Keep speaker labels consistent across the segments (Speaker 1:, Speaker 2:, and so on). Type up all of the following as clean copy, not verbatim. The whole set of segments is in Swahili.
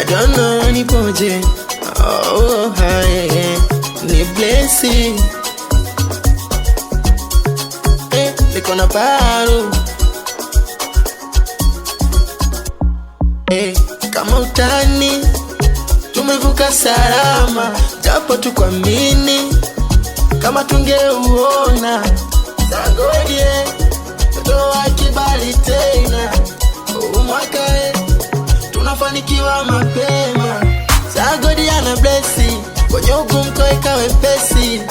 Speaker 1: Don't know nipoje. Oh, hi, ni blessing. Eh, niko na baru. Eh, kama utani tumevuka salama, japo tukwamini kama tungeuona. Zagodie toa kibali tena, huu mwaka tunafanikiwa mapema. Zagodi ana blessi kwenye ugumu koeka wepesi,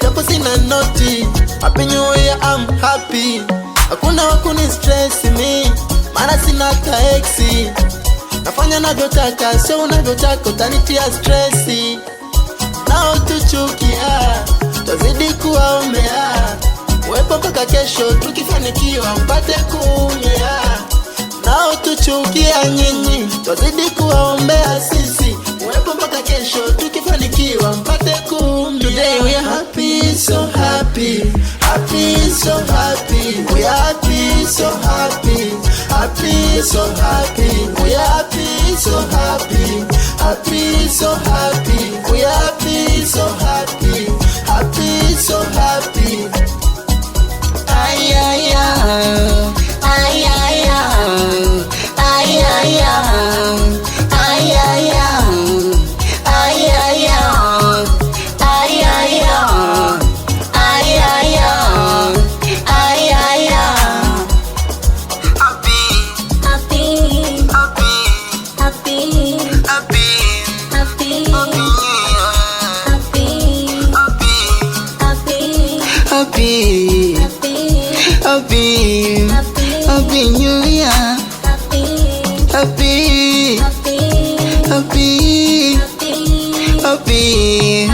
Speaker 1: japo sina noti. Happy New Year, I'm happy. Hakuna wakuni stress me, maana sina hata exi. Nafanya navyotaka, sio unavyotaka, utanitia stressi. Nao tuchukia, tazidi kuwaombea uwepo mpaka kesho, tukifanikiwa mpate kuumia. Nao tuchukia nyinyi, twazidi kuwaombea sisi uwepo mpaka kesho, tukifanikiwa mpate kuumia. Today we are happy, so happy, happy, so happy. We are happy, so happy, happy, so happy. We are happy, so happy, happy, so happy. We are happy, so happy, happy, so happy.
Speaker 2: Ay, ay, ay. Ay, ay, ay. Ay, ay, ay. Ay, ay, ay. Ay, ay, ay. Ay, ay, ay. Ay, ay, ay. Ay, ay, ay.
Speaker 1: Happy,
Speaker 2: Happy,
Speaker 1: happy,
Speaker 2: happy,
Speaker 1: happy,
Speaker 2: happy,
Speaker 1: happy,
Speaker 2: happy,
Speaker 1: happy,
Speaker 2: happy,
Speaker 1: happy,
Speaker 2: happy,
Speaker 1: happy,
Speaker 2: happy,
Speaker 1: happy New Year,
Speaker 2: happy,
Speaker 1: happy,
Speaker 2: happy,
Speaker 1: happy,
Speaker 2: happy,
Speaker 1: happy,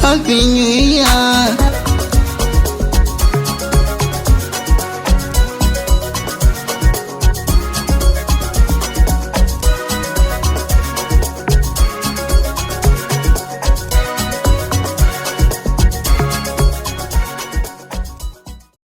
Speaker 1: happy New Year.